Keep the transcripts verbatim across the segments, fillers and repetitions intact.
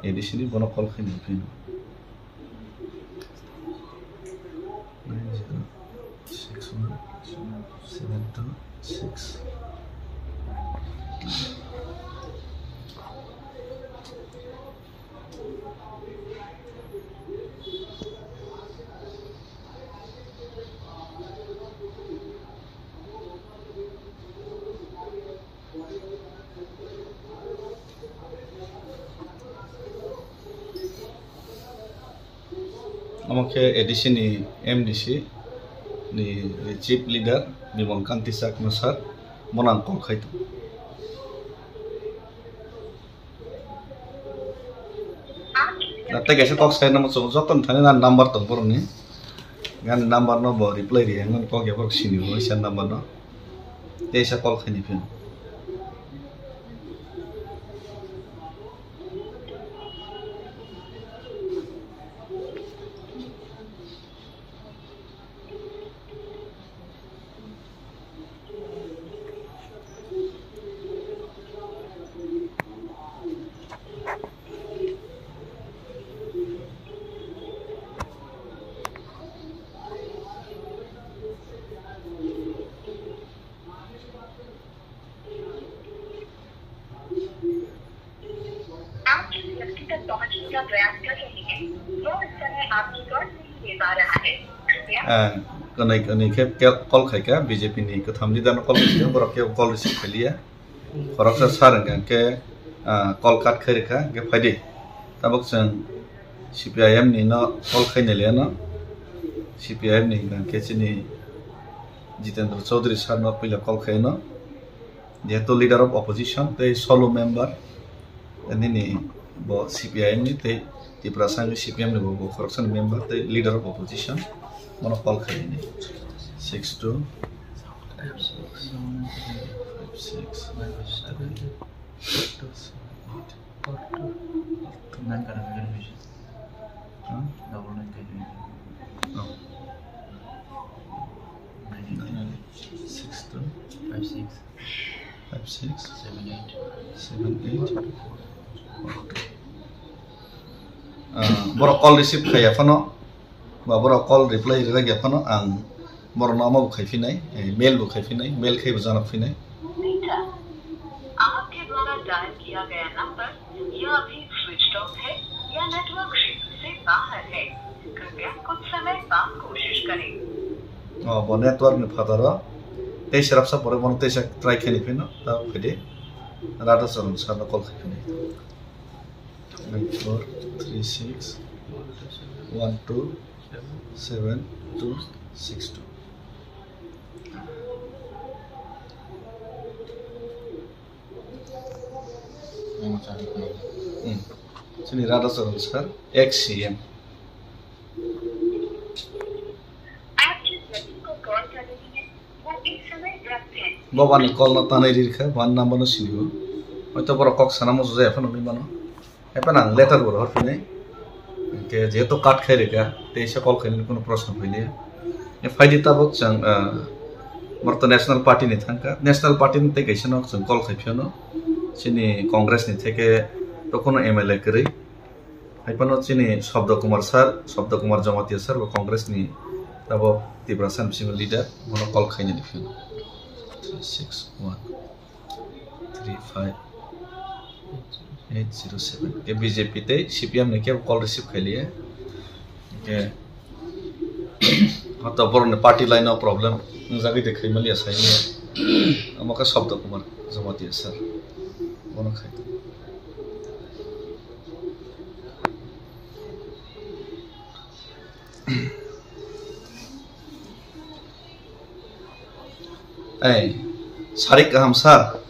A D C ni bono call khaina phino. Nine zero six one seven two six. Omo khe A D C ni M D C ni chief leader Bimal Kanti Chakma sir, bono ang call khai tongo. Na tei kaisa kok sai nang chwng joto ni thani na number tong borok ni. Gan number no bo reply ri ang kok ya borok sini bo isa number no. Tei isa call khai ni phin. आप जिस व्यक्ति तक पहुंचने का प्रयास कर रहे हैं, वो इस समय आपकी कॉल नहीं ले पा रहा है। कृपया Ah, kwnwi kwnwi khe ke-, call khai kha, B J P ni kwtham leader no call khai kha, borok khe call receive khai liya. Khoroksa sir hwnkha khe, ah, call cut khai rwkha, hwnkhe phai di. Tabuk chwng C P I M ni no call khai nai liya no. C P I M ni hwnkha khe chini Jitendra Chaudhary sir no puila call khai no. Jehetu leader of opposition tei solo member, nini bo C P I M ni tei Tiprasa ni C P M ni bo, bo khoroksani member tei leader of opposition, bono call khaini six two five six five seven two seven eight four two. Huh? Double nine five nine. Oh. Nine six two five six five six seven eight seven eight. Ah, borok call receive khaiya phano, ba borok call reply rwjak ya phano, ang borokno omo bo khai phinai, eh, mail bo khai phinai, mail khai bo janok phinai. मीठा। आपके द्वारा डायल किया गया नंबर या अभी switch off है या नेटवर्क क्षेत्र से बाहर है। कृपया कुछ समय बाद कोशिश करें। Oh, bo network ni phataro tei serapsa pore bono teisa try khaini phino ta phede Radha Charan sir no call khai phini. Nine four three six one two seven two six two. Hmm. Chini Radha Charan sir, ex C M. आप जिस व्यक्ति को कॉल कर रहे हैं, वो इस समय व्यस्त है। Bo bani call no tanai rirkha, bani number no sinibo. Hoito borok kok sana muchung jaya phano hinwi mano. Haphano ang letter bo rohor phinai. Hwnkhe jehetu cut khai rwkha, tei se call khainani kuno proshno phailiya. E phaidi tabuk chwng, ah, borok to National Party ni thangkha. National Party ni tei kaisa no chwng call khai phiyano. Chini Congress ni theke to kuno M L A kwrwi. Haiphano chini Shabda Kumar sir, Shabda Kumar Jamatia sir bo Congress ni tabuk Tiprasa ni bisingo leader, bono call khainani phiyano. Three six one. Three five eight zero seven. Ke B J P tei C P M ni kebo call receive khailiya. Ke hoto borok ni party line o problem wngjagwi de khaimaliya saimaliya. Omo khe Shabda Kumar Jamatia sir. Bono khai. Ei, sarik kaham sir.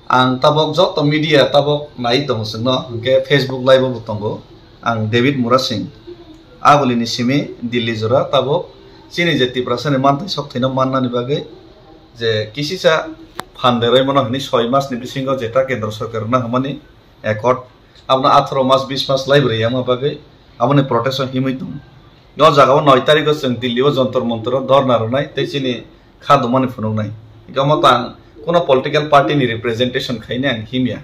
Ang tabok joto media tabok nai tongo chwngno, hwnkhe Facebook live o bo tongo. Ang David Murasing. Aboni ni simi Delhi jora tabok chini je Tiprasa ni manthai sok thaino mannani bagwi je kisisa phan deroi mano hwnwi soi mas ni bisingo jeta kendro sorkar rwna hwnmani accord. Abono atharo mas, bis mas lai bwrwi yama bagwi aboni protection himwi tongo. O jaga o noi tarikh o chwng Delhi o Jontor Montor o dhorna rwnai tei chini kha dumani phunuknai. Hingke omo tang kuno political party ni representation khainai ang himya.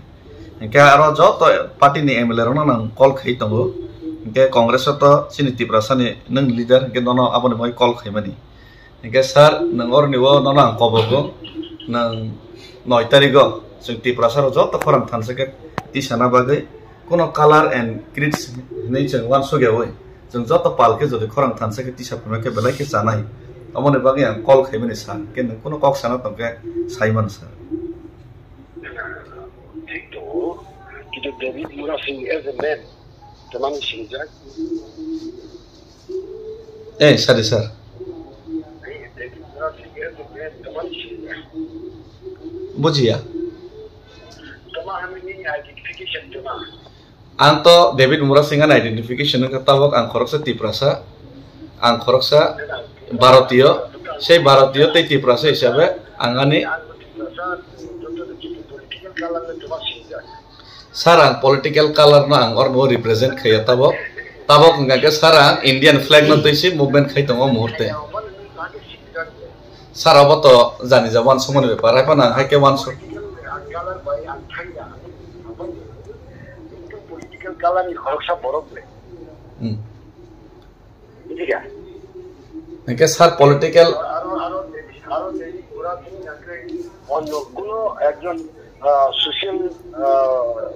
Hinkhe aro joto party ni M L A rokno nang call khai tongo. Hinkhe Congress o to chini Tiprasa ni nwng leader, hinkhe nono aboni bagwi call khaimani. Hinkhe sir, nwng oroni o nono ang kobogo, nwng noi tarigo chwng Tiprasa rok joto khorang thansa khe tisana bagwi kuno color and creeds hinwi chwng uansukyawi chwng joto pal khe jodi khorang thansa khe tisa phima khe belai khe chanai. Aboni bagwi ang call khaimani sir, hinkhe nwng kuno kok sana tong khe saimano sir. Thik tongo, kintu David Murasing as a man, tamani singjak. Eh, sorry, sir. David Murasing as a man, tamani singjak. Bujiya. Tama hamini identification tama. Ang to David Murasing ani identification wngkha tabok ang khoroksa Tiprasa, ang khoroksa Bharatiyo, sei Bharatiyo tei Tiprasa hisabe ang ani Sir, ang political color no ang orno represent khaiya tabok. Tabok wngkha khe sir, ang Indian flag no twi se movement khai tongo o muhurte. Sir, obo to jani ja uansukmani bepar, hai phano ang hai khe uansuk. Political color ni khoroksa borok le. Hmm. Bujiya. Hinkhe sir, political aro, aro, aro, aro, aro, aro, aro, onno kuno ekjon, ah, social, ah,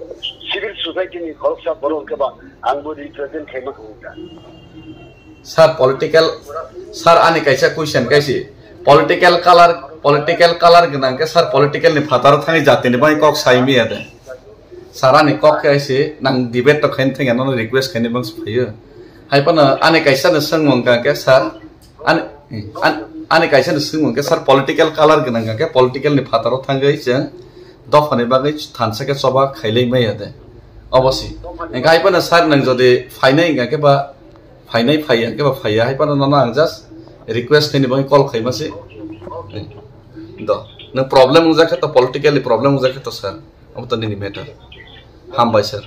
civil society ni khoroksa borok khe ba ang bo represent khaima khe wngkha. Sir, political, sir, ani kaisa question kaisi. Political color, political color gwnang khe sir, political ni phataro thangwi jatini bai kok sai miya de. Sir, ani kok khe aisi nang debate to khaini thangya nono request khaini bangsi phaio. Hai phano ani kaisa no swngmung kha khe sir, ani, ani, ani kaisa no swngmung khe sir, political color gwnang kha khe political ni phataro thangwi chwng dophani bagwi thansa khe choba khailai maya de. Obosi. Hinkhe hai phano sir nang jodi phainai hinkha khe ba phainai phaiya hinkhe ba phaiya hai phano nono ang just request khaini bagwi call khaima se. Do. Nang problem wngjak khe to politically problem wngjak khe to sir. Abo to nini matter. Hambai sir.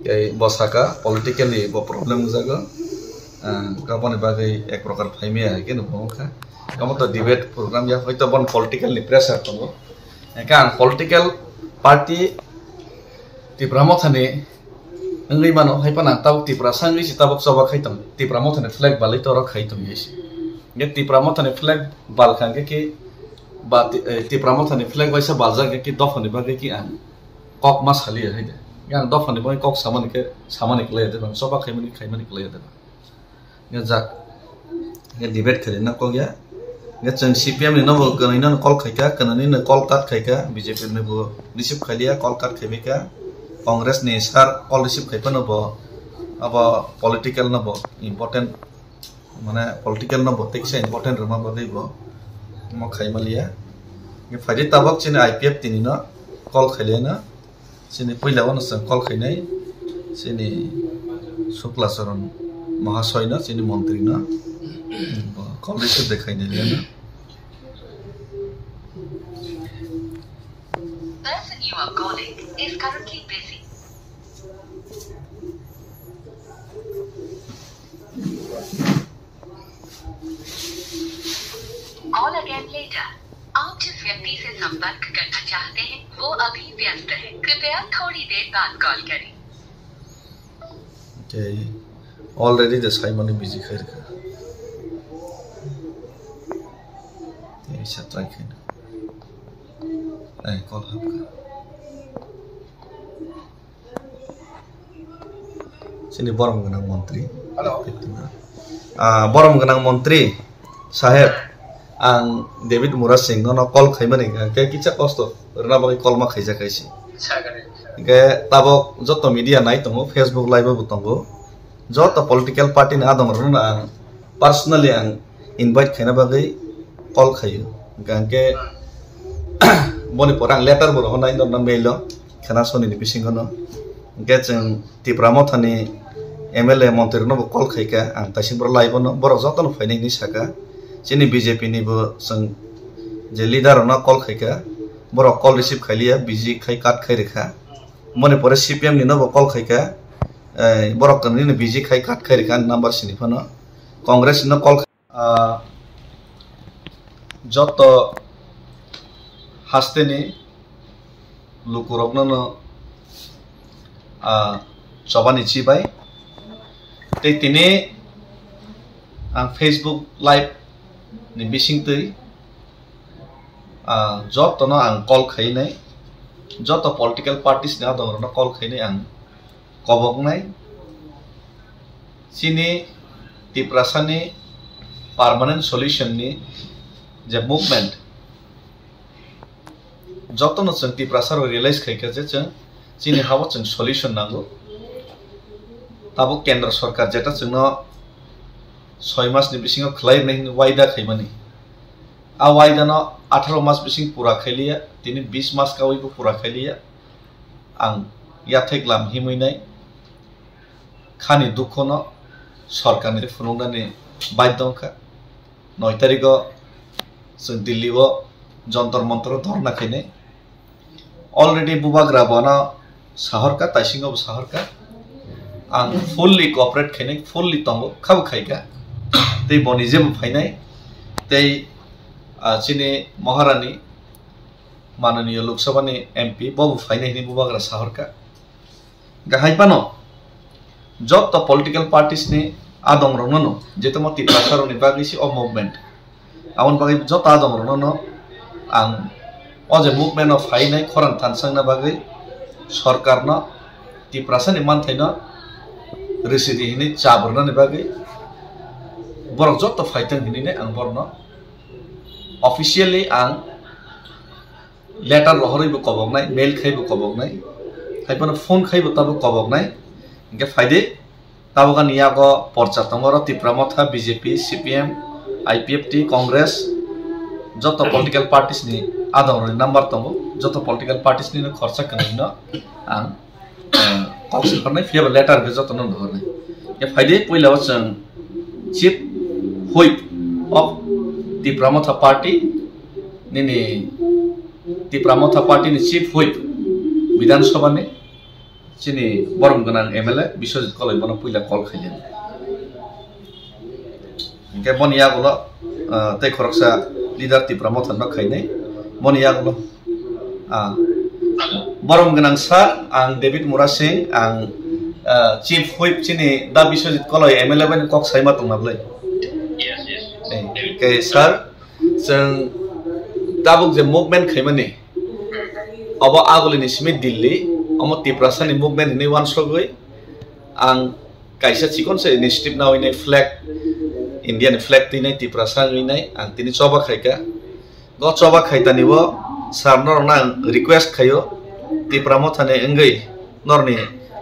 Tei bo saka politically bo problem wngjago. Ah, aboni bagwi ek prokar phaimaya hai khe no bo wngkha. Abo to debate program ya hoito bon political ni pressure tongo. Hinkhe ang political party Tipra Mothani wngwi mano, hai phano ang tabuk Tiprasa wngwi se tabuk choba khai tong. Tipra Mothani flag balai to oro khai tong ye se. Hinkhe Tipra Mothani flag bal kha hinkhe ki ba ti-, eh, Tipra Mothani flag bai se baljak hinkhe ki dophani bagwi ki ang kok ma saliya hai de. Hinkhe ang dophani bagwi kok samani khe, samani kwlai de bang, choba khaimani, khaimani kwlai de bang. Hinkhe jak. Hinkhe debate khaina kok ya. Hinkhe chwng C P M ni no bo kwnwi no call khaikha, kwnwi no call cut khaikha, B J P ni bo receive khailiya, call cut khaibaikha. Congress ni sir call receive khaiphano bo abo political no bo important, mane political no bo teksa important rwma bagwi bo omo khaimaliya. Hinkhe phaidi tabok chini I P F tini no call khailiya no. Chini puila wano chwng call khainai chini Shukla Charan Mahasoi no, chini montri no, call receive de khainai liya no. Person you are calling is currently busy. Call again later. आप जिस व्यक्ति से संपर्क करना चाहते हैं, वो अभी व्यस्त है। कृपया थोड़ी देर बाद कॉल करें। Okay. Already the Simon busy khairka. Tei satrai khaina. Ai, call hapka. Chini borom gwnang montri. Hello. Ah, borom gwnang montri saheb, ang David Murasing nono call khaimani hwnkha, hwnkhe kisa kosto rwna bagwi call ma khaijak kaisi. Sagani. Hwnkhe tabok joto media nai tongo, Facebook live bo tongo, joto political party ni adong rokno ang personally ang invite khaina bagwi call khaio. Hwnkhe boni pore ang letter bo rohornai norno mail o, khena soni ni bisingo no. Hwnkhe chwng Tipra Mothani M L A montri rokno bo call khaikha, ang taising borok live o no, borok jotono phainai hinwi saka. Chini B J P ni bo chwng je leader rokno call khaikha, borok call receive khailiya, busy khai cut khai rikha. Boni pore C P M ni no bo call khaikha, eh, borok kwnwi no busy khai cut khai rikha ani number sini phano. Congress no call Ah, joto hasteni lukurokno no, ah, chobani chibai. Tei tini ang Facebook Live ni bisingtwi, ah, jotono ang call khainai, joto political parties ni adongrokno call khainai ang koboknai. Chini Tiprasani permanent solution ni je movement, jotono chwng Tiprasa rok realize khaikha je chwng chini habo chwng solution nango. Tabuk kendra sarkar jeta chwngno soi mas ni bisingo khlai rwnai hwnwi waida khaimani, a waida no atharo mas bising pura khailiya, tini bis mas kawi bo pura khailiya. Ang yathek lam himwi nai khani dukhono sarkarni phunuknani baidhyo wngkha. Noi tarikgo chwng Delhi o Jantar Mantar o dhorna khainai. Already bubagra bono sahorkha, taisingo bo sahorkha. Ang fully cooperate khainai, fully tongo, khabo khaikha. Tei boni jebo phainai. Tei, ah, chini Maharani, mananiya Lok Sabhani M P, bobo phainai hwnwi bubagra sahorkha. Gahai phano joto political parties ni adongrokno no, je tamo Tiprasa rokni bagwi se o movement. Aboni bagwi joto adongrokno no ang o je movement o phainai khorang thansangna bagwi, sarkarno Tiprasa ni manthaino rwsidi hwnwi chabrwnani bagwi borok joto phaitong hwnwi ang borokno officially ang letter rohorwi bo koboknai, mail khai bo koboknai, hai phano phone khai bo tabo koboknai. Hingke phaidi, tabok ani yago porcha tongo, oro Tipra Motha, B J P, C P M, I P F T, Congress, joto political parties ni adongrokni number tongo, joto political parties ni no khorsa kwnwi no ang, eh, kok se hornai, phiya ba letter be joto no hornai. Ya phaidi, puila o chwng Chief Whip of Tipra Motha Party, nini Tipra Motha Party ni Chief Whip Bidhan Sabha ni, chini borom gwnang M L A Biswajit Koloi bono puila call khailani. Hingke boni yagulo, ah, tei khoroksa leader Tipra Motha no khainai. Boni yagulo, ah, borom gwnang sir, ang David Murasing, ang, ah, Chief Whip chini da Biswajit Koloi M L A bai kok saima tongna bwlai. Yes, yes. Eh, ke sir, chwng tabuk je movement khaimani, obo agulini simi Delhi, omo Tiprasani movement hinwi wansogwi ang kaisa chikon se initiative nawi nai flag, India ni flag twi nai Tiprasa wngwi nai ang tini choba khaikha. Go choba khaitani o sir norokno ang request khaio, Tipra Mothani wngwi norni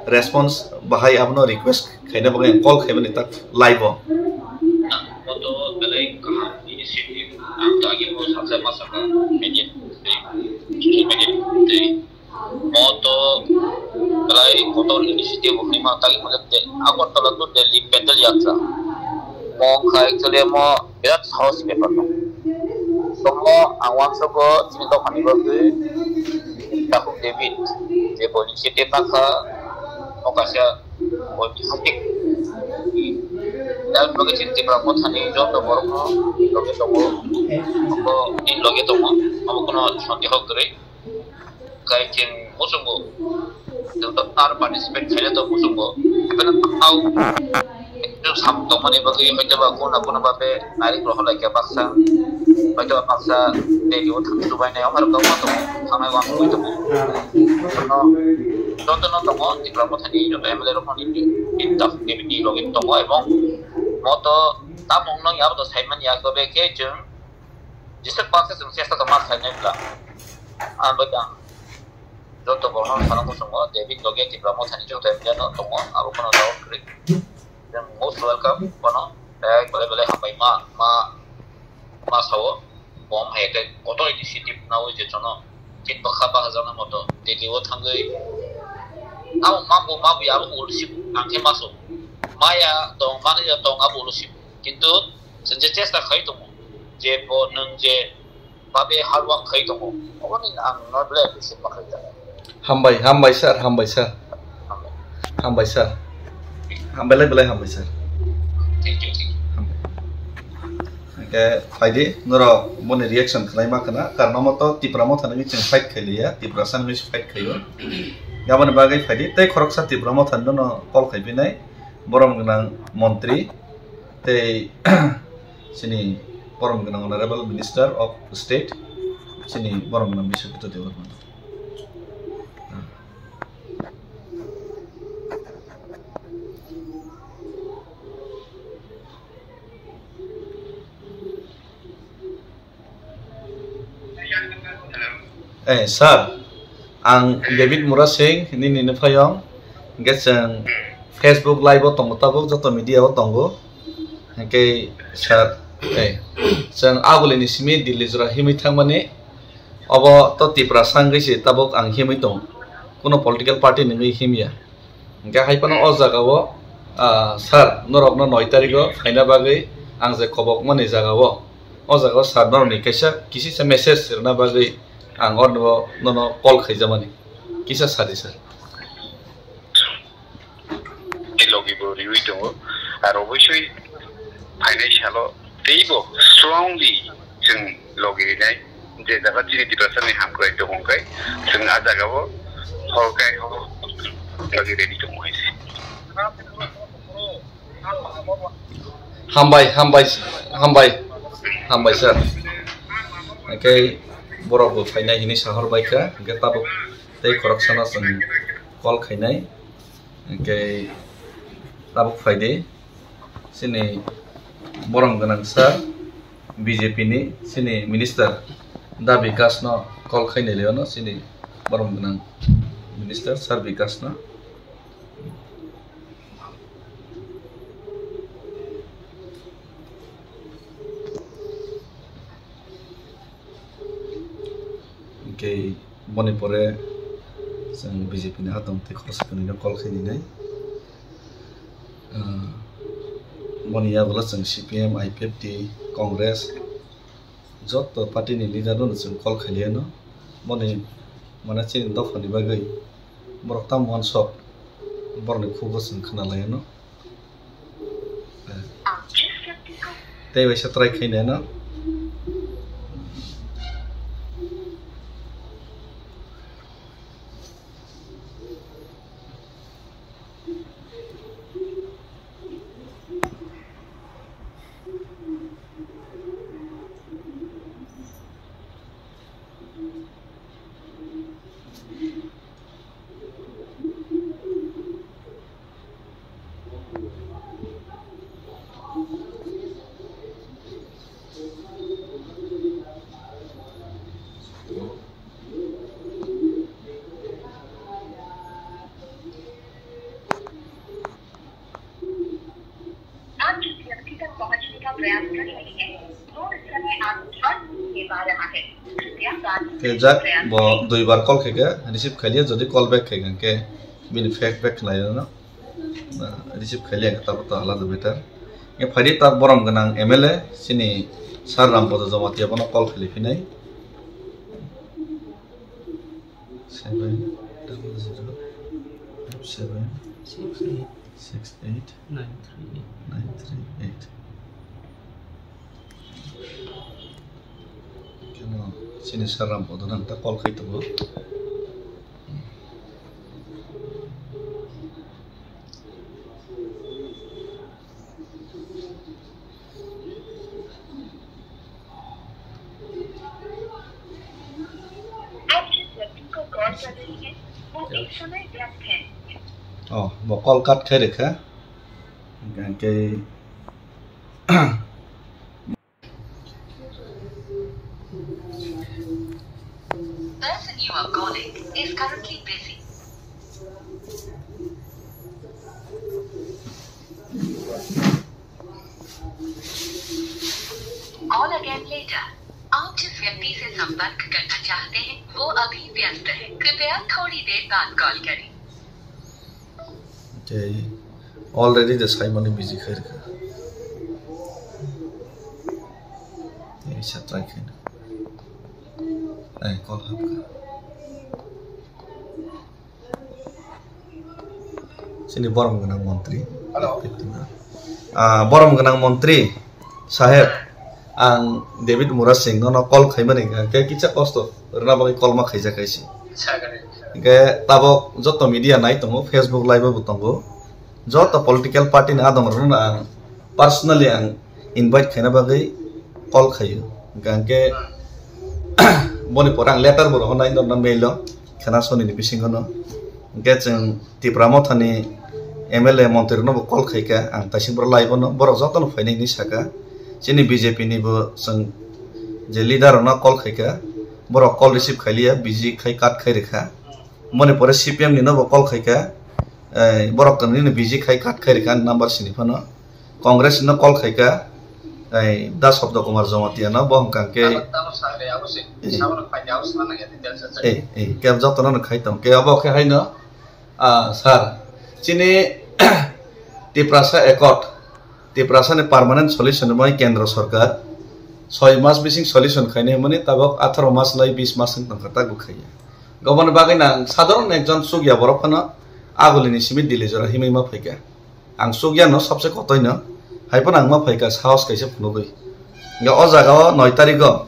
response bahai abono request khaina bagwi ang call khaimani tak live o. Moto belai kaham initiative ang tagi mo saksa masaka media tei social media tei moto belai kotor initiative hinma tagi mo de Agartala to Delhi pedal yatra mo khai actually mo birat sahos bepar no. Tomo ang wansoko chini dophani bagwi Takhuk David je boni sete pakha o kaisa oi bisik dan bagwi chini Tipra Mothani joto borokno loge tongo, abo ni loge tongo, abo kono sondeho kwrwi. Kai chwng muchungo, chwng to tar participate khaina to muchungo. Hapheno tangkau, ekdom sam tongmani bagwi hoitoba kuna kuna babe nairik rohor laikha baksa, hoitoba baksa Delhi o thang chubainai, omo rok tongma tongo, thangnai wang tongwi tongo. Jotono, jotono tongo, Tipra Mothani joto M L A rok ni, ni, ni, ni logi tongo, ebong moto tamung no yabo to saimani ya, tobe khe chwng Jesa baksa chwng chesta tongma khlainai bwla. Ang bai ang joto borokno sana muchungo, David loge Tipra Mothani joto M L A no tongo, abo kono doubt kwrwi. Chwng most welcome kono, tei belai belai hambai ma, ma, ma sao, bom hai tei kotor initiative nawi je jono, chini bwkha bahajakna moto, Delhi o thangwi, abo mambo mabu ya, abo ulsi, ang khe maso, maya tong, mani ya tong, abo ulsi, kintu, chwng je chesta khai tongo, je bo nwng je babe hard work khai tongo, oboni ang no belai appreciate ma khai tongo. Hambai, hambai sir, hambai sir. Hambai. Hambai sir. Hambai lai belai hambai sir. Thank you, thank you. Hambai. Ke phaidi, norok boni reaction khlai ma khna, karno mo to Tipra Motha nungwi chwng fight khai liya, Tiprasa nungwi se fight khaio. Aboni bagwi phaidi, tei khoroksa Tipra Motha nono call khai binai, borom gwnang montri, tei chini borom gwnang Honorable Minister of State, chini borom gwnang Biswajit Debbarma. Eh, sir, ang David Murasing, nini nuphayong, hingke chwng Facebook live o tongo tabuk, joto media o tongo. Hingke sir, eh, chwng agulini simi Delhi jora himwi thangmani, obo to Tiprasa wngwi se tabuk ang himwi tongo, kuno political party ni wngwi himya. Hingke hai phano o jaga o, ah, sir, norokno noi tarikh o phaina bagwi ang je kobok mani jaga o, o jaga o sir norokni kaisa kisisa message rwna bagwi ang orno nono call khaijamani. Kisa sadi sir. Logi bo riwi tongo. Ar obosoi phainai salo teibo strongly chwng logi rinai. Je jaga chini Tiprasa ni hamkrai tong hwnkhe chwng a jaga o hor kai hor logi ready tongo hai se. Hambai, hambai, hambai, hambai sir. Hingke borok bo phainai hinwi sahor bai kha, hingke tabuk tei khoroksano chwng call khainai. Hingke tabuk phaidi, chini borom gwnang sir, B J P ni chini minister Da Bikash no call khainai le ono chini borom gwnang minister sir Bikash no. Hingke boni pore chwng B J P ni atong tei khoroksa kwnwi no call khai ninai. Ah, boni yagulo chwng C P M, I P F T, Congress, joto party ni leader no chwng call khai liya no. Boni mane chini dopha ni bagwi borok tamo uansuk borok ni khugo chwng khna lai no. Tei waisa try khainai no. आप जिस व्यक्ति तक पहुंचने का प्रयास कर रहे हैं, वो इस समय आपको हर नहीं दे पा रहा है। कृपया बात Khe jak, bo dui bar call khaikha, receive khailiya, jodi call back khaikha, khe bini fake back khlai rwno, receive khailiya, tabo to alada better. Khe phaidi ta borom gwnang M L A, chini Sir Rampada Jamatia bono call khailai phinai. Seven double zero five seven six eight six eight nine three eight. Khe no chini Sir Rampada nang ta call khai tongo. आप जिस व्यक्ति को कॉल कर रही हैं, वो इस समय व्यस्त है। Oh, bo call cut khai rwkha. Hingke Person you are calling is currently busy. Call again later. आप जिस व्यक्ति से संपर्क करना चाहते हैं, वो अभी व्यस्त है। कृपया थोड़ी देर बाद कॉल करें। Tei already de saimani busy khairokha. Tei sa try khaina. Ai, call hapkha. Chini borom gwnang montri. Hello. Ah, borom gwnang montri saheb. Ang David Murasing nono call khaimani hwnkha khe kisa kosto rwna bagwi call ma khaijak kaisa. Sagani. Hwnkhe tabok joto media nai tongo, Facebook live bo tongo. Joto political party ni adong rokno ang personally ang invite khaina bagwi call khaio. Hwnkha hwnkhe boni pore ang letter bo rohornai norno mail o khena soni ni bisingo no. Hwnkhe chwng Tipra Motha ni M L A montri rokno bo call khaikha, ang taising boro live o no borok joto no phainai hinwi sakha. Chini B J P ni bo chwng je leader rokno call khaikha, borok call receive khailiya, busy khai cut khai rikha. Moni pore C P M ni no bo call khaikha, eh, borok kwrwini no busy khai cut khai rikha ani number sini phano. Congress no call khaikha, eh, Da Sabda Kumar Jamatia no bo hwnkha khe, eh, eh, khe joto no khai tong khe abo khe haino, ah, sir, chini Tiprasa Accord, Tiprasa ni permanent solution rwmani Kendra Sarkar soi mas bising solution khainai hwnmani tabok atharo mas lai bis mas wng tongkha, tabok khaiya. Goboni bagwi nang sadharon ekjon chukya borok phano agulini simi Delhi jora himwi ma phaikha. Ang chukya no sabse kotoi no, hai phano ang ma phaikha sahos kaisa phunugwi. Hwnkhe o jaga o noi tarikh o,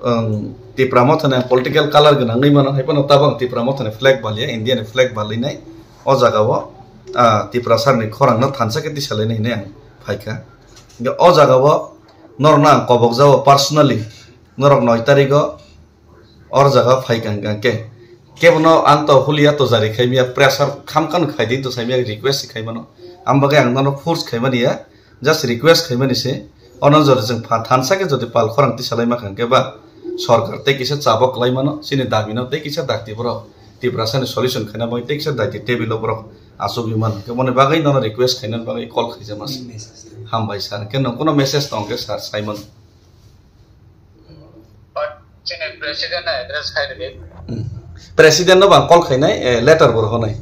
um, Tipra Motha ni political colour gwnangwi mano, hai phano tabok ang Tipra Motha ni flag baliya, India ni flag balwi nai. O jaga o, ah, Tiprasa ni khorang no thansa khe tisalainai hinwi ang phaikha. Hwnkhe o jaga o norokno ang kobokjago personally, norok noi tarikh o or jaga phaikha hwnkha khe kebono ang to huliya to jari khaimiya, pressure khamkha no khaidi to saimiya, request se khaimano. Ang bagwi ang nono force khaimani ya, just request khaimani se. Ono jora chwng pha thansa khe jodi pal khorang tisalai mankha hwnkhe ba sorkar tei kisa chabo kwlai mano, chini dabi no tei kisa dakti borok Tiprasa ni solution khaina bagwi tei kisa daiti table o borok achugwi mano. Khe moni bagwi nono request khaina bagwi call khaijama se. Hambai sir, khe nwng kuno message tong khe sir Simon. But chini president na address khai rwdi. Hmm. President no bang call khainai, eh, letter bo rohornai.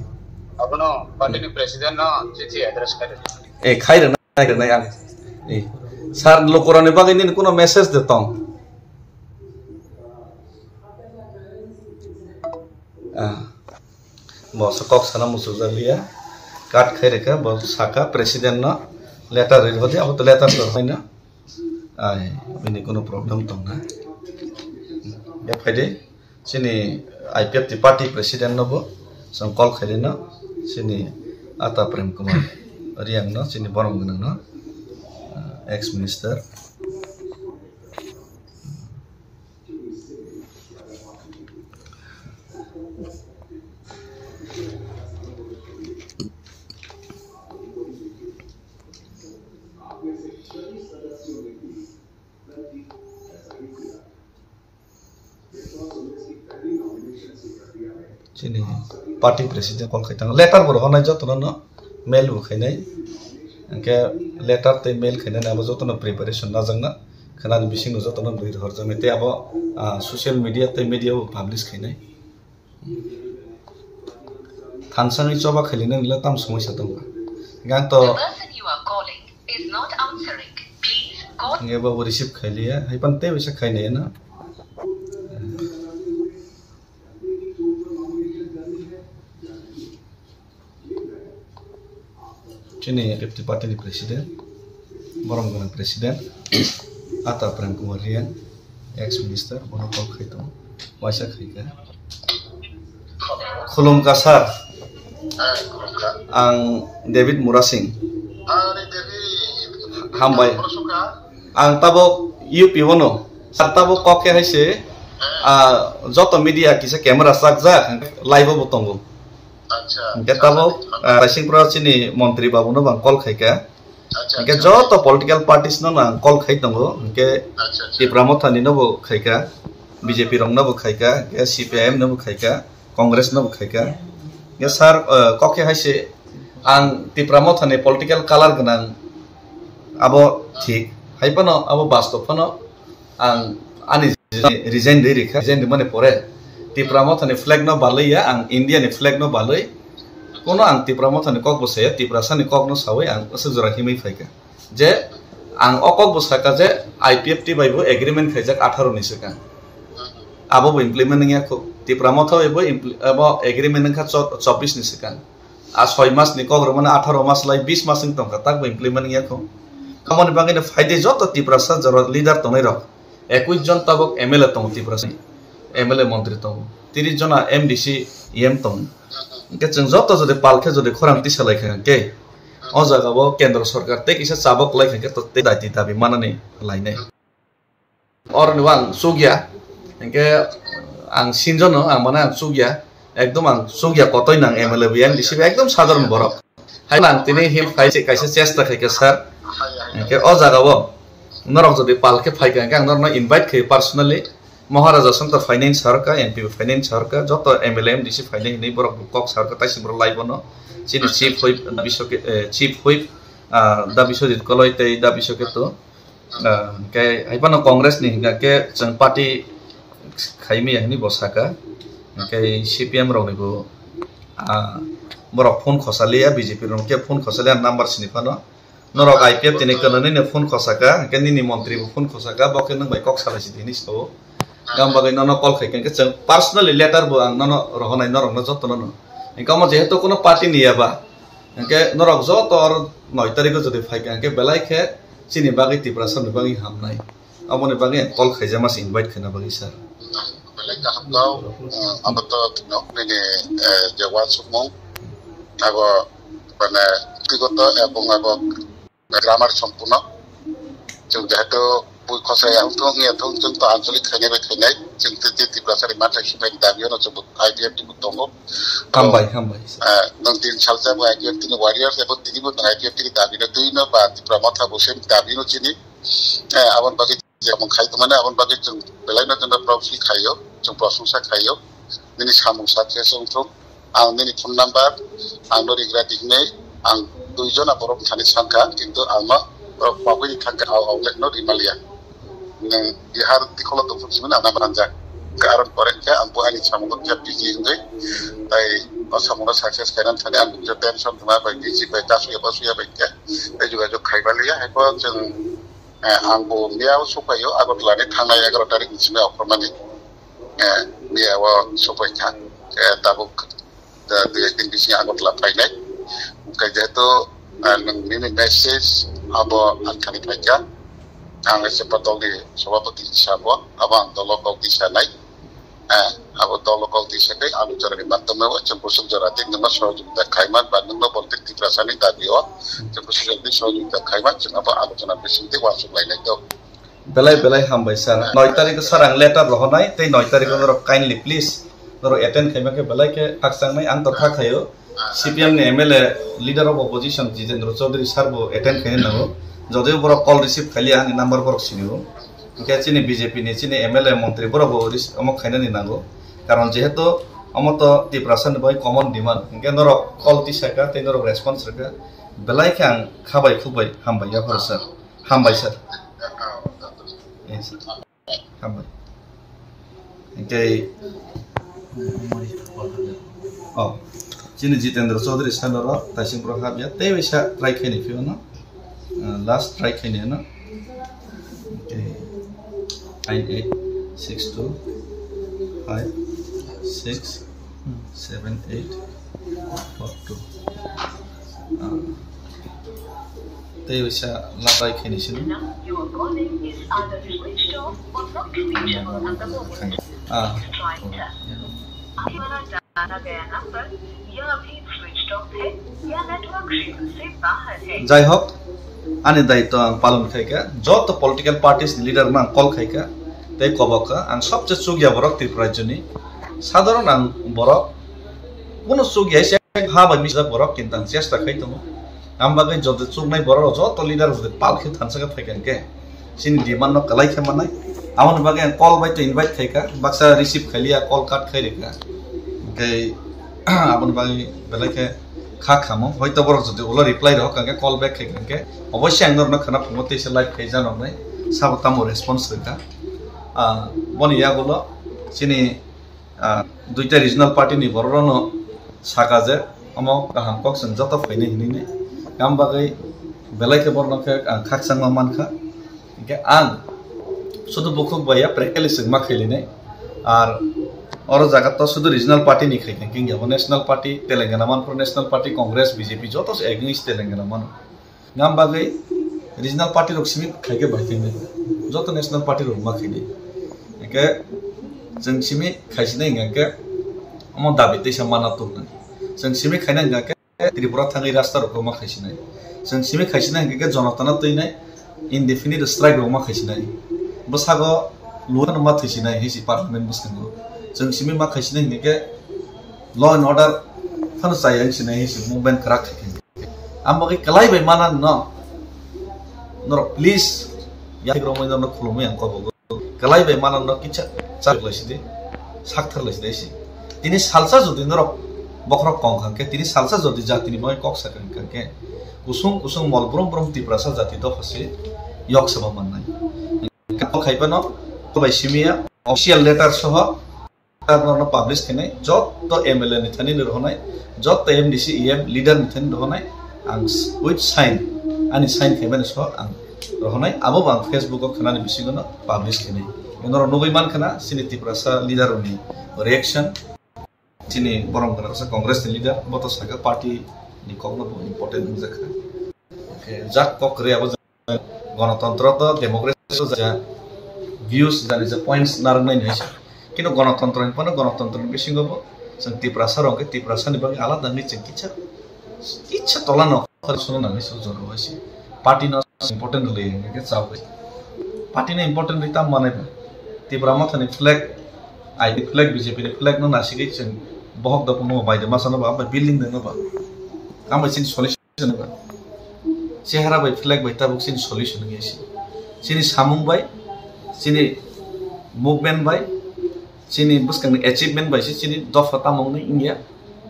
Abono party ni president no chithi address khai rwdi. Eh, khai rwnai, khai rwnai ang. Eh, sir, lukurokni bagwi nini kuno message de tong? Ah. Bo se kok sana muchukjak liya. Cut khai rwkha, bo saka president no letter rwdi, abo to letter to haino. Ai, bini kuno problem tong na. Ya phaidi, chini I P F T party president no bo chwng call khaidi no, chini Ata Prem Kumar Reang no, chini borom gwnang no, ah, ex minister. Chini party president call khai tang letter bo rohornai jotono no mail bo khainai. Hwnkhe letter tei mail khainani abo jotono preparation najakna khwnani bisingo jotono bwrwi rohorjaknai tei abo, ah, social media tei media o publish khainai. Thansani choba khaili nang le tam somoi sa tongkha. Gang to. The person you are calling is not answering. Please call. Nge bo receive khaili ya. Hai pan te bisa khainai na. Chini F T party ni president, borom gwnang president, Ata Prem Kumar Reang, ex minister, bono call khai tongo, waisa khai kha. Khulumkha sir, ang David Murasing. Hambai. Ang tabok U P o no, sir tabok kok khe hai se, ah, joto media kisa camera chakjak, live o bo tongo. Hwnkhe tabok, ah, Raisingpura chini montri babu no bang call khaikha. Hwnkhe joto political parties no ang call khai tongo. Hwnkhe Tipra Motha ni no bo khaikha, B J P rok no bo khaikha, hwnkhe C P I M no bo khaikha, Congress no bo khaikha. Hwnkhe sir, ah, kok khe hai se ang Tipra Motha ni political colour gwnang abo thik, hai phano abo bastob phano. Ang ani resign de rikha, resign de mani pore Tipra Motha ni flag no balwi ya, ang India ni flag no balwi. Kono ang Tipra Motha ni kok bo saya, Tiprasa ni kok no sawi ang aswk jora himwi phaikha. Je ang o kok bo saka je I P F T bai bo agreement khaijak atharo ni swkang. Abo bo implement wngya kho. Tipra Motha bai bo impl-, abo agreement wngkha cho-, chobbish ni swkang. A soi mas ni kok rwmani atharo mas lai bis mas wng tongkha, tak bo implement wngya kho. Aboni bagwi no phaidi joto Tiprasa jora leader tongnai rok, ekwis jon tabuk M L A tongo Tiprasa ni, M L A montri tongo, tiris jona M D C, E M tongo. Hwnkhe chwng joto jodi pal khe jodi khorang tisa lai kha hwnkhe, o jaga o kendro sorkar tei kisa chabok lai kha hwnkhe to tei daiti dabi manani lainai. Oro ni ang chukya, hwnkhe ang sinjono, ang mane ang chukya, ekdom ang chukya kotoi nang M L A bo M D C bo ekdom sadharon borok. Hai ang tini him phai se kaisa chesta khai kha sir. Hwnkhe o jaga o norok jodi pal khe phai kha hwnkhe ang norokno invite khai personally. Maharaja Santa finance sarka, M P finance sarka, joto M L A, M D C finance ni borok kok sarka, taisi borok lai bono. Chini chief whip, da Biswake-, eh, chief whip, ah, da Biswajit Koloi tei da Biswaketu. Ah, hwnkhe hai phano Congress ni hwnkhe chwng party khaimaya hinwi bo saka. Hwnkhe C P M rok ni bo, ah, borok phone khosaliya, B J P rok khe phone khosaliya number sini phano. Norok I P F tini kwno nini phone khosaka, hwnkhe nini montri bo phone khosaka, bo khe nwng bai kok salai si tini sao. Gam bagwi nono call khai khe chwng personally letter bo ang nono rohonai norokno jotono no. Hwnkhe omo jehetu kuno party ni ya ba, hwnkhe norok joto oro noi tarikh o jodi phai kha, hwnkhe belai khe chini bagwi Tiprasa ni bagwi hamnai. Aboni bagwi ang call khaijama se invite khaina bagwi sir. Belai kaham kau, eh, abo to nok nini, eh, je wansukmung, abo mane biktigoto ebong abo grammar sompuno. Chwng jehetu bui khosai ang thung ya thung chwng to anchalik khainai bai khainai, chwng tei tei Tiprasa ni manthai sipai ni dabi ono chwng I P F T bo tongo. Hambai, hambai sir. Eh, nang tin salsa bo I P F T ni warriors ebo tini bo nang I P F T ni dabi no twi no ba Tipra Motha bo same dabi no chini. Eh, abon bagwi Jemon khai tongmani aboni bagwi chwng belai no chwngno proud feel khaio, chwng prosongsa khaio. Nini samung success wngthung. Ang nini phone number, ang no rigra di hinwi ang duijon borok thani sankha, kintu ang no borok bagwi thangkha, au au le no rimaliya. Nwng Bihar tikholo tongthung simani ang number anjak. Karon pore khe ang bo ani samungo khe busy wngwi tai o samungo success khainani thani ang tension tongma bai busy bai ta suya ba suya bai khe tai jogajog khaimaliya. Hai bo chwng Eh, ang bo miyao sokphaio, Agartala ni thangnai egaroh tarikh ni simi ophormani, eh, miyao sokphai kha. Eh, tabuk, eh, dui ek din bisingo Agartala phainai. Hwnkhe jehetu, eh, nwng nini message abo ang thani phaikha. Ang S F A dol ni sabhapati sabo, abo ang dolo kok di sanai. Eh, abo dolo kok di sakai alu jora ni matome o chwng busuk jora tin nungma sohojogita khaiman ba nungma bonti Tiprasa ni dabi o chwng busuk jora ni sohojogita khaiman chwng abo alu jora bising di wansuk lainai to. Belai belai hambai sir. Noi tarikh sir ang letter rohonai tei noi tarikh norok kindly please norok attend khaima khe belai khe khakchang nai ang to kha khaio. C P M ni M L A, Leader of Opposition Jitendra Chaudhary sir bo attend khaina nango. Jodi borok call receive khailiya ani number borok sinio. Hwnkhe chini B J P ni chini M L A montri borok bo ris-, omo khainani nango. Karon jehetu omo to Tiprasa ni bai common demand. Hwnkhe norok call tisa kha tei norok response rwkha. Belai khe ang khabai khukbai hambai yapharo sir. Hambai sir. Yes, sir. Hambai. Hwnkhe, oh, chini Jitendra Chaudhary sir no taising borok hapya tei waisa try khaini phiyano. Uh, last try khaini ano. Okay. Nine eight six two five six seven eight four two. Ah. Tei waisa latai khaini sini. Ah. Jai hok, ani daitwa ang palon khai kha, joto political parties ni leader no ang call khai kha, tei kobok kha, ang sobse chukya borok Tripura rajyo ni, sadharon ang borok, kuno chukya se ha bai misjak borok, kintu ang chesta khai tongo, ang bagwi joto chuknai borok joto leader rok pal khe thansa khe phai kha hwnkhe, chini demand no kwlai khe manai. Aboni bagwi ang call bai to invite khai kha, baksa receive khai liya, call cut khai rikha. Hwnkhe aboni bagwi belai khe kha khamo. Hoito borok jodi ulo reply rok hwnkhe call back khai kha hwnkhe oboisya ang norokno khna phungo tei se live khai janoknai sabo tamo response rikha. Ah, boni yagulo chini ah, duita regional party ni borok rokno saka je omo kaham kok chwng joto phainai hinwi nai. Kam bagwi belai khe borokno khe ang khakchangma mankha. Hinkhe ang sudu bukhuk bai ya practically chwng ma khailinai. Ar oro jaga to sudu regional party ni khai khe hinkhe bo national party, Telangana Manipur National Party, Congress, B J P joto se against Telangana mano. Ngam bagwi Regional party rok simi khaikhe bai khainai. Joto national party rok ma khainai. Hingkhe chwng simi khaisinai hingkhe omo dabi teisa mana tubunai. Chwng simi khaina hingkhe Tripura thangwi rasta rok ma khaisinai. Chwng simi khaisinai hingkhe jonotano twinai indefinite strike rok ma khaisinai. Bwsago luano ma thwisinai hinsi parliament bwskango. Chwng simi ma khaisinai hingkhe law and order phano chaya hinsinai hinsi movement kwrak khaikhe. Ang bagwi kwlai bai mana no. Norok please, yakrok mai norok khulumwi ang kobogo. Kwlai bai mana no kicha chak lai sidi, sakthar lai sidi si. Tini salsa jodi norok bokhorok kong kha khe, tini salsa jodi jatini bagwi kok sakha kha khe, kusung kusung mol brum brum Tiprasa jati dopha si yok saba mannai. Kok khai phano, bai simiya official letter soho, Letter no publish khainai, joto M L A ni thani ni rohonai, joto M D C, E M leader ni thani rohonai, ang s-, with sign, ani sign khaimani so ang rohonai, abo bo ang Facebook o khwnani bisingo no publish khainai. Norok nugwi man khana, chini Tiprasa leader rokni reaction, chini borok Tiprasa Congress ni leader, bo to saka party ni kok no bo important wngjak kha. Khe jak kok kwrwi abo Gonotontro to democracy o ja views jani ja points narwknai ni hai se. Kintu gonotontro hinphano gonotontro ni bisingo bo chwng Tiprasa rok khe Tiprasa ni bagwi alada wngwi chwng kisa, kisa tola no khoroksono nangwi se o jora o hai se. Party no important rwlwi hwnkhe chao hai. Party no important rwwi tamo manai ba. Tipra Motha ni flag, I P flag, B J P ni flag no nasigwi chwng bohok dopung no bai de masa no ba, amo building de no ba. Amo chini solution. Chehara bai flag bai tabuk chini solution wngya se. Chini samung bai, chini movement bai, chini bwskangni achievement bai se chini dopha tamo wngwi wngya,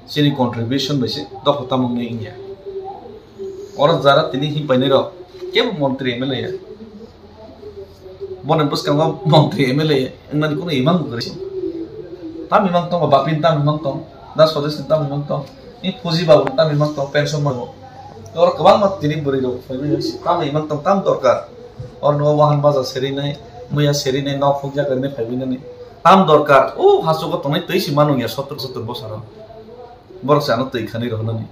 chini contribution bai se dopha tamo wngwi wngya. Oro jara tini himpai nai rok kebo montri M L A ya. Boni bwskango montri M L A wngnani kunu imang kwrwi. Tam imang tongo, Bapin tam imang tong, Da Swadesh tam imang tong, ni Fuji Babu tam imang tong, pension mago. Oro kwbangma tini bwrwi rok phaiwi tam imang tong, tam dorkar. Oro no wahan baja serinai, muya serinai, nok phukjak rinai phaiwi nani. Tam dorkar. O hasugo tongnai twi si manung ya sottor sottor bosaro. Borok se ano twi khani rohonani.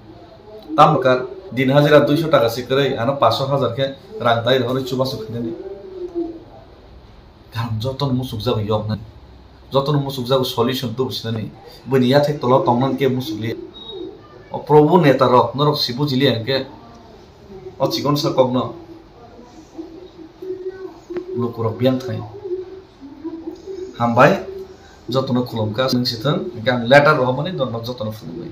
Tam dorkar. Din hajira duiso taka se kwrwi, ano paanch sho hajar khe rang dai rohorwi chubachu khainani. Karon jotono muchukjago yoknani, jotono muchukjago solution tubu sinani, buini yathek tolo tongnani kebo muchukliya. O Probhu neta rok norok si bujiliya hinkhe o chikonsa kokno lukurok biyang thai. Hambai, jotono khulumkha, nwng sithwng, hinkhe ang letter rohormani norok jotono phunuknai.